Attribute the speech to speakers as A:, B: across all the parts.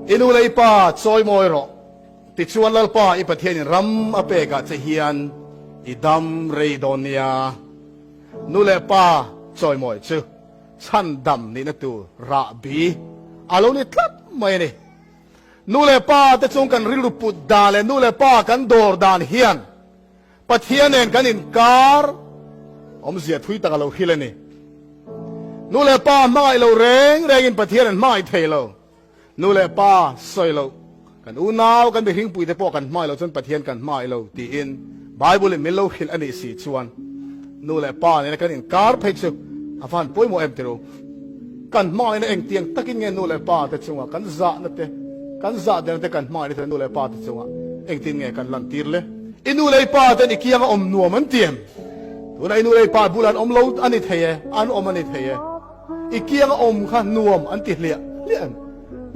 A: I nu leh i pa chawimawi rawh. Tichuan Lalpa i Pathianin ram a pekah che hian i dam rei dawn nia. Nu leh pa chawimawi chu chhandam nihna tur rahbi a lo ni tlat mai a ni. Nu leh pa te chung kan rilru put dan leh nu leh pa kan dawr dan hian Pathian nen kan inkar awmzia thui tak a lo hrilh a ni. Nu leh pa hmangaih lo reng rengin Pathian an hmangaih thei lo. Nu leh pa sawi loh, kan unau, kan mihringpuite pawh kan hmangaih loh chuan Pathian kan hmangaih lo tiin Bible in min lo hrilh a nih si chuan nu leh pa nena kan inkar phei chu a va han pawimawh em tirh u. Kan hmangaihna engtiang takin nge nu leh pa te chunga kan zahna te, kan zahderna te kan hmangaihna te nu leh pa te chunga engtin nge kan lantir le? I nu leh i pa ten i kianga awm nuam an ti em? Tunah i nu leh i pa bulah an awm lo a ni thei e, an awm a ni thei e. I kianga awm kha nuam an ti hliah hliah em?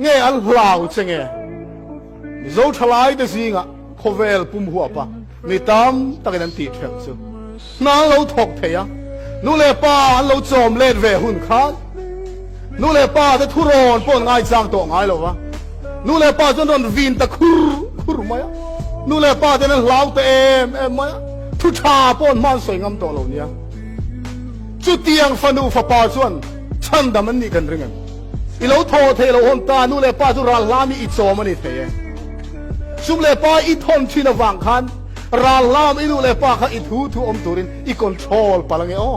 A: Nge an hlau che nge? Mizo thalai te zingah khawvel pum huapa mi tam takin an tih thelh chu hna an lo thawk thei a, nu leh pa an lo chawm let ve hun khan nu leh pa te thurawn pawh an ngaichang tawh ngai lo va, nu leh pa chuan rawn vin ta khur khur mai a, nu leh pa ten an hlau ta em em mai a, thu tha pawh an hma an sawi ngam tawh lo nia. Chutiang fanu fapa chuan chhandam an nih kan ring em? I lo thaw thei lo hawn ta, nu leh pa chu ral hlam i i chawm a ni thei e. Sum leh pa i thawn thin avang khan ral hlam i nu leh pa kha i thu thu awm turin i control palh ange aw.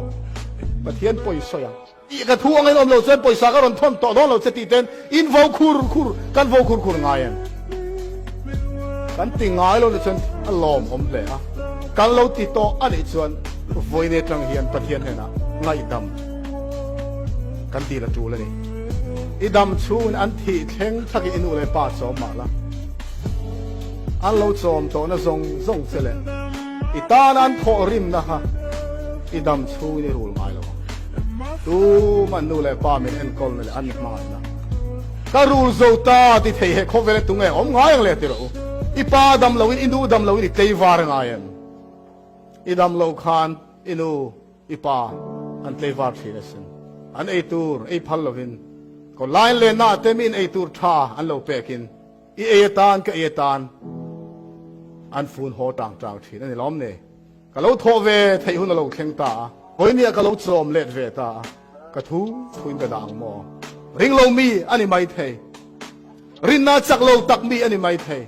A: Pathian pawi sawi ang. I ka thu angin awm lo chuan pawisa ka rawn thawn tawh dawn lo che tih ten in vo khur khur kan vo khur khur ngai em? Kan ti ngai lo ni chuan a lawmawm hle a, kan lo ti tawh a nih chuan vawiin atang hian Pathian hnenah ngaihdam kan dil a tul a ni. I dam chhungin an thih thleng thlakin i nu leh pa chawm mah la, an lo chawm tawhna zawng zawng che leh i tana an thawh rimna kha i dam chhungin i rul ngai lo ang. Tuman nu leh pa min enkawlna leh an hmangaihna ka rul zo ta ti thei he khawvel e tunge awm ngai ang le ti rawh u. I pa dam loin i nu dam loin i tleivar ngai em? I dam lo khan i nu I pa an tleivar thin asin. An ei tur ei phal lovin ko line leh na te miin ei tur tha an lo pekin i ei atan ka ei atan an fun haw tang tang thin a ni lawm ni. Ka lo thawh ve theih hun a lo thleng ta a, vawinia ka lo chawm let ve ta a, ka thu thuin ka dah ang maw? Ring lo mi a ni mai thei. Rinna chak lo tak mi a ni mai thei.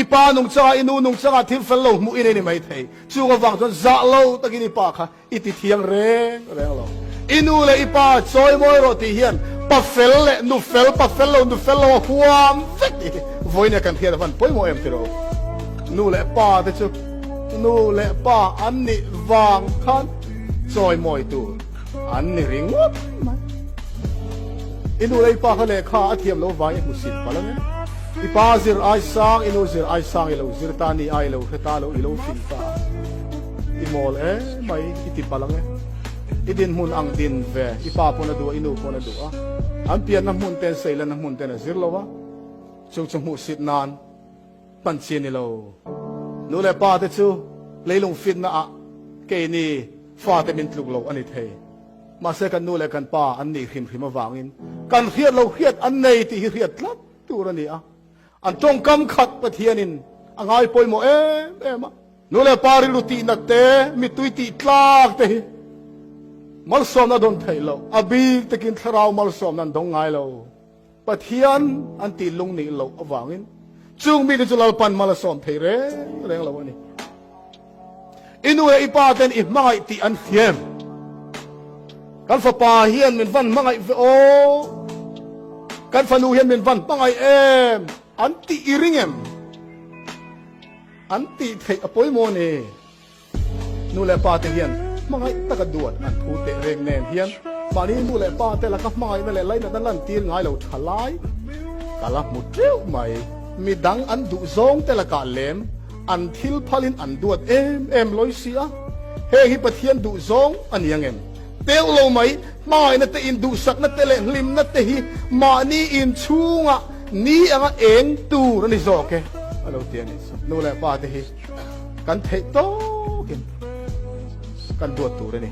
A: I pa nungchangah, i nu nungchangah thil fel lo hmuh i nei ni mai thei. Chung avang chuan zah lo takin i pa kha i ti thiang reng reng lo. I nu leh i pa chawimawi rawh tih hian pa fel leh nu fel, pa fel lo, nu fel lo a huam vek tih hi vawiin kan hriat avan pawimawh em tiraw? Nu leh pa te chu nu leh pa an nih vang khan chawimawi tur an ni ringawt mai. I nu leh i pa kha lehkha a thiam lo vang i hmusit palh ang e. I pa zir ai sang, i nu zir ai sang i lo zir ta ni a, i lo hre ta lo, i lo fing ta a. I mawl emai i ti palh ang e. I dinhmun ang din ve, i pa pawn a duh a, i nu pawn a duh a. An pianna hmun ten seilanna hmun ten a zir lo a, chu chu hmuhsit nan hman chi a ni lo. Nu leh pa te chu leilung fitna ah keini fate min tluk lo a ni thei. Mahse kan nu leh kan pa an nih hrim hrim avangin kan hriat lo hriat an nei tih hi hriat tlat tur a ni a. An tawngkam khat Pathianin a ngai pawimawh em em a. Nu leh pa rilru tihnat te, mittui tih tlak te hi malsawmna dawn theih loh, a bik takin thlarau malsawmna an dawng ngai lo. Pathian an tih lung nih loh avangin chung mite chu Lalpan mal a sawm thei reng reng lo a ni. I nu leh i pa ten i hmangaih tih an hriam. Kan fapa hian min van hmangaih ve aw, kan fanu hian min van hmangaih em an tih i ring em? An tih theih a pawimawh a ni. Nu leh pa te hian hmangaih taka duat an phu teh reng nen hian mahni nu leh pa te laka hmangaihna leh lainatna lantir ngai lo tha lai ka la hmu teuh mai. Midang an duh zawng te lakah lem an thil phalin an duat em em lawi si a, heng hi Pathian duh zawng a ni ang em? Teuh lo mai, hmangaihna te induhsakna te leh hlimna te hi mahni inchhungah ni anga eng tur a ni zawk e a lo ti a ni. Nu leh pa te hi kan theih tawkin kan duat tur a ni.